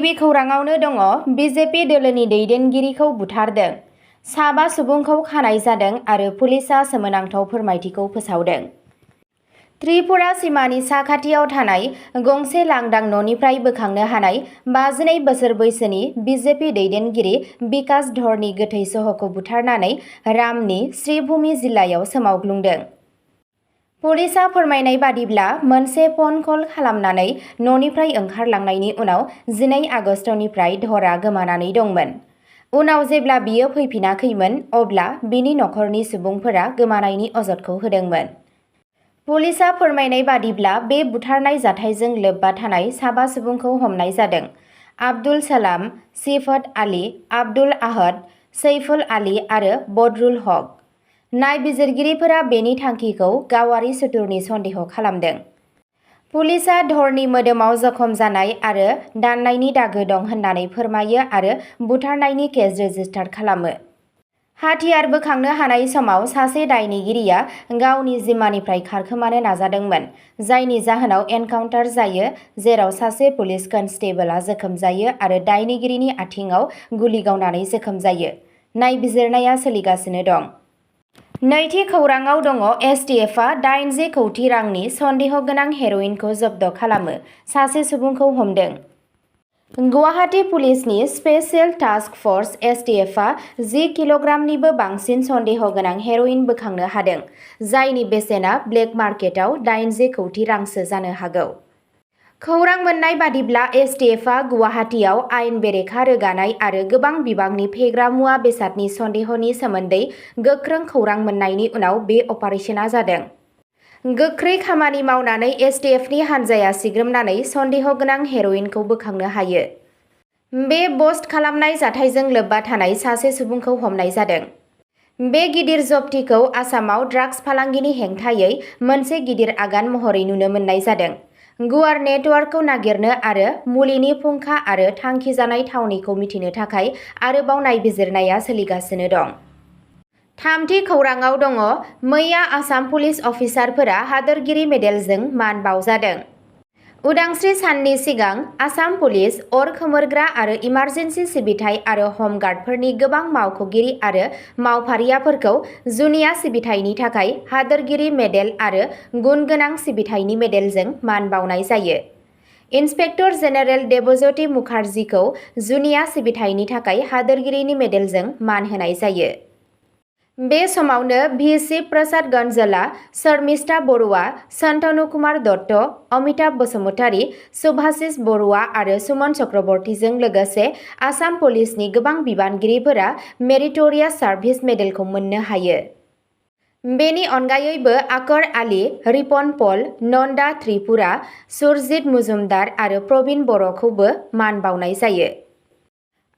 गिबि खौराङावनो दङ बिजेपि दोलोनि दैदेनगिरिखौ बुथारदों। 7 सुबुंखौ खानाय जादों आरो पुलिसआ सोमोनांथाव फोरमायथिखौ फोसावदों। त्रिपुरा सिमानि साखाथियाव थानाय गंसे लांदां न'निफ्राय बोखांनो हानाय 52 बोसोर बैसोनि बिजेपि दैदेनगिरि बिकास धरनि गोथै सह'खौ बुथारनानै रामनि श्रीभूमि जिल्लायाव सोमावग्लुंदों। पुलिसआ फोरमायनाय बादिब्ला मोनसे फन कल खालामनानै न'निफ्राय ओंखारलांनायनि उनाव 12 आगस्तनिफ्राय धरा गोमानानै दंमोन। उनाव जेब्ला बियो फैफिनाखैमोन अब्ला बिनि नखरनि सुबुंफोरा गोमानायनि अजदखौ होदोंमोन। पुलिसआ फोरमायनाय बादिब्ला बे बुथारनाय जाथायजों लोब्बा थानाय 7 सुबुंखौ हमनाय जादों। आब्दुल सलाम, सिफत आली, आब्दुल आहद, सैफुल आली आरो बदरुल हक। नायबिजिरगिरिफोरा बेनि थांखिखौ गावारि सुथुरनि सन्देह खालामदों। पुलिसआ धरनि मोदोमाव जखम जानाय आरो दाननायनि दागो दं होननानै फोरमायो आरो बुथारनायनि केस रेजिस्टार खालामो। हाथियार बोखांनो हानाय समाव सासे दायनिगिरिया गावनि जिम्मानिफ्राय खारखोमानो नाजादोंमोन, जायनि जाहोनाव एनकाउन्टार जायो, जेराव सासे पुलिस कनस्टेबलआ जोखोम जायो आरो दायनिगिरिनि आथिंआव गुलि गावनानै जोखोम जायो। नायबिजिरनाया सोलिगासिनो दं। नैथि खौराङाव दङ एसटिएफआ 80 कौटि रांनि सन्देह गोनां हेर'इनखौ जब्द खालामो, सासे सुबुंखौ हमदों। गुवाहाटी पुलिसनि स्पेशेल टास्क फर्स एसटिएफआ 10 किल'ग्रामनिबो बांसिन सन्देह गोनां हेर'इन बोखांनो हादों, जायनि बेसेना ब्लेक मार्केटआव 80 कौटि रांसो जानो हागौ। खौरां मोन्नाय बादिब्ला एसटिएफआ गुवाहाटीआव आयेन बेरेखा रोगानाय आरो गोबां बिबांनि फेग्रा मुवा बेसादनि सन्देहनि सोमोन्दै गोख्रों खौरां मोन्नायनि उनाव बे अपारेशना जादों। गोख्रै खामानि मावनानै एसटिएफनि हानजाया सिग्रोमनानै सन्देह गोनां हेर'इनखौ बोखांनो हायो। बे बस्ट खालामनाय जाथायजों लोब्बा थानाय सासे सुबुंखौ हमनाय जादों। बे गिदिर जब्थिखौ आसामाव ड्राग्स फालांगिनि हेंथायै मोनसे गिदिर आगान महरै नुनो मोननाय जादों। गुवार नेटवार्कखौ नागिरनो आरो मुलिनि फुंखा आरो थांखिजानाय थावनिखौ मिथिनो थाखाय आरोबाव नायबिजिरनाया सोलिगासिनो दं। थामथि खौराङाव दङ मैया आसाम पुलिस अफिसारफोरा हादोरगिरि मेडेलजों मान बावजादों। उदांस्रि साननि सिगां आसाम पुलिस, अर खोमोरग्रा आरो इमार्जेन्सि सिबिथाइ आरो हम गार्डफोरनि गोबां मावख'गिरि आरो मावफारियाफोरखौ जुनिया सिबिथायनि थाखाय हादोरगिरि मेडेल आरो गुन गोनां सिबिथायनि मेडेलजों मान बावनाय जायो। इन्सपेक्टर जेनेरेल देबज्योति मुखार्जीखौ जुनिया सिबिथायनि थाखाय हादोरगिरिनि मेडेलजों मान होनाय जायो। बे समावनो भि शिव प्रसाद गन्जला, शर्मिष्ठा बरुवा, शन्तनु कुमार दत्त, अमिताभ बसुमतारी, सुभाशिष बरुवा आरो सुमन चक्रवर्तीजों लोगोसे आसाम पुलिसनि गोबां बिबानगिरिफोरा मेरिटरियास सार्भिस मेडेलखौ मोननो हायो। बेनि अनगायैबो आकर आली, रिपन पल, नन्दा त्रिपुरा, सुरजित मुजुमदार आरो प्रबिन बर'खौबो मान बावनाय जायो।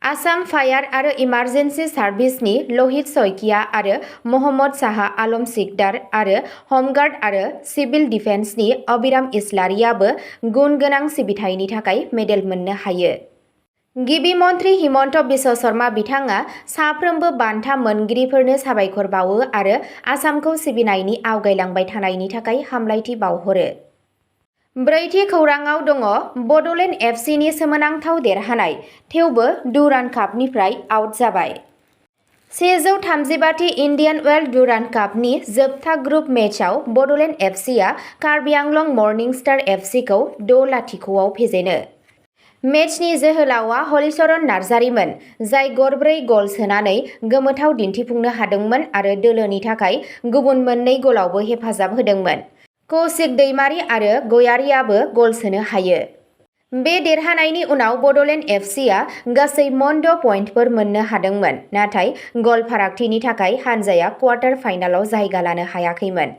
आसाम फायार आरो इमार्जेन्सि सार्भिसनि लहित शइकिया आरो महम्मद साहा आलम सिकदार आरो हमगार्ड आरो सिभिल डिफेन्सनि अबिराम इस्लारियाबो गुन गोनां सिबिथायनि थाखाय मेडेल मोननो हायो। गिबि मन्त्रि हिमन्त बिश्व शर्मा बिथाङा साफ्रोमबो बान्था मोनगिरिफोरनो साबायखर बावो आरो आसामखौ सिबिनायनि आवगायलांबाय थानायनि थाखाय हामलायथि बावहरो। ब्रैथि खौराङाव दङ बड'लेण्ड एफसिनि सोमोनांथाव देरहानाय, थेवबो डुरान्ड कापनिफ्राय आउट जाबाय। 135थि इन्डियान वेल्स डुरान्ड कापनि जोबथा ग्रुप मेचआव बड'लेण्ड एफसिआ कार्बि आंलं मर्निं स्टार एफसिखौ 6-0 फेजेनो। मेचनि जोहोलावआ हलिचरन नार्जारीमोन, जाय गरब्रै गल सोनानै गोमोथाव दिन्थिफुंनो हादोंमोन आरो दोलोनि थाखाय गुबुन 2 गलावबो हेफाजाब होदोंमोन। कौशिक दैमारी आरो गयारीआबो गल सोनो हायो। बे देरहानायनि उनाव बड'लेण्ड एफसिआ गासै मोन 6 पइन्टफोर मोननो हादोंमोन, नाथाय गल फारागथिनि थाखाय हानजाया क्वार्टार फाइनालाव जायगा लानो हायाखैमोन।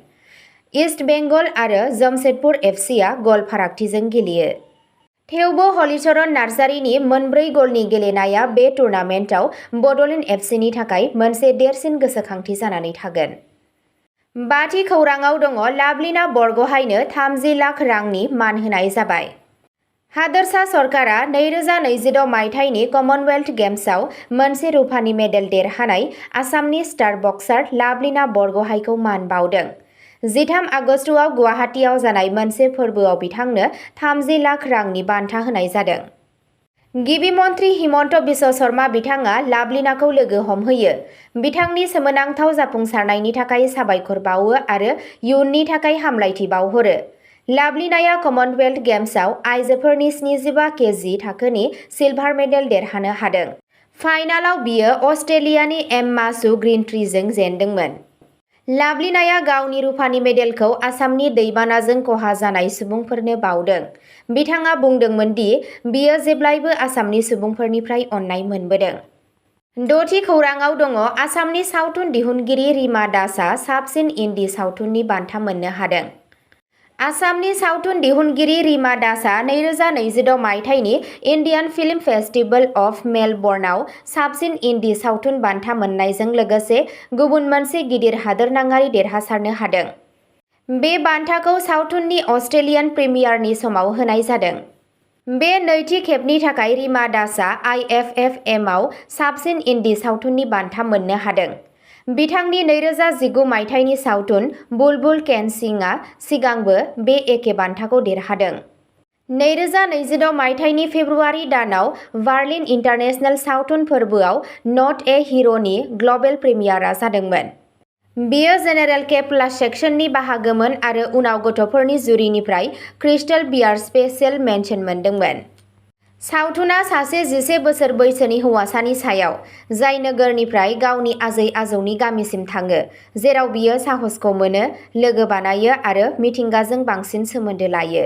इस्ट बेंगल आरो जमशेदपुर एफसिआ गल फारागथिजों गेलेयो। थेवबो हलिचरन नार्जारीनि मोनब्रै गलनि गेलेनाया बे टुर्नामेन्टआव बड'लेण्ड एफसिनि थाखाय मोनसे देरसिन गोसोखांथि जानानै थागोन। बाथि खौराङाव दङ लाभलिना बरग'हायनो 30 लाख रांनि मान होनाय जाबाय। हादोरसा सरकारा 2026 मायथाइनि कमनवेल्थ गेम्सआव मोनसे रुफानि मेडेल देरहानाय आसामनि स्टार बक्सार लाभलिना बरग'हायखौ मान बावदों। 13 आगस्तआव गुवाहाटीआव जानाय मोनसे फोरबोआव बिथांनो 30 लाख रांनि बान्था होनाय जादों। गिबि मन्त्रि हिमन्त बिश्व शर्मा बिथाङा लाभलिनाखौ लोगो हमहोयो। बिथांनि सोमोनांथाव जाफुंसारनायनि थाखाय साबायखर बावो आरो इयुननि थाखाय हामलायथि बावहरो। लाभलिनाया कमनवेल्थ गेम्सआव आइजोफोरनि 75 केजि थाखोनि सिलभार मेडेल देरहानो हादों। फाइनालाव बियो अस्ट्रेलियानि एम्मा सु ग्रिनट्रीजों जेनदोंमोन। लाभलिनाया गावनि रुफानि मेडेलखौ आसामनि दैबानाजों खहा जानाय सुबुंफोरनो बावदों। बिथाङा बुंदोंमोन दि बियो जेब्लायबो आसामनि सुबुंफोरनिफ्राय अननाय मोनबोदों। 6थि खौरांआव दङ आसामनि सावथुन दिहुनगिरि रिमा दासआ साबसिन इन्डी सावथुननि बान्था मोननो हादों। आसामनि सावथुन दिहुनगिरि रिमा दासआ 2026 मायथाइनि इन्डियान फिल्म फेस्टिभेल अफ मेलबर्नआव साबसिन इन्डी सावथुन बान्था मोननायजों लोगोसे गुबुन मोनसे गिदिर हादोरनाङारि देरहासारनो हादों। बे बान्थाखौ सावथुननि अस्ट्रेलियान प्रिमियारनि समाव होनाय जादों। बे नैथि खेबनि थाखाय रिमा दासआ IFFMआव साबसिन इन्डी सावथुननि बान्था मोननो हादों। बिथांनि 2019 मायथाइनि सावथुन बुलबुल कैन सिंआ सिगांबो बे एखे बान्थाखौ देरहादों। 2026 मायथाइनि फेब्रुआरि दानाव बार्लिन इन्टारनेशनेल सावथुन फोरबोआव नट ए हिर'नि ग्लबेल प्रिमियारआ जादोंमोन। बेयो जेनेरेल के प्लास सेक्सननि बाहागोमोन आरो उनाव गथ'फोरनि जुरिनिफ्राय क्रिस्टल बियार स्पेशेल मेनशन मोनदोंमोन। सावथुना सासे 11 बोसोर बैसोनि हौवासानि सायाव, जाय नोगोरनिफ्राय गावनि आजै-आजौनि गामिसिम थाङो, जेराव बियो साहसखौ मोनो, लोगो बानायो आरो मिथिंगाजों बांसिन सोमोन्दो लायो।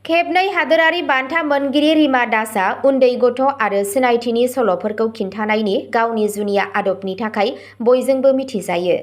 खेबनै हादोरारि बान्था मोनगिरि रिमा दासआ उन्दै गथ' आरो सिनायथिनि सल'फोरखौ खिन्थानायनि गावनि जुनिया आदबनि थाखाय बयजोंबो मिथिजायो।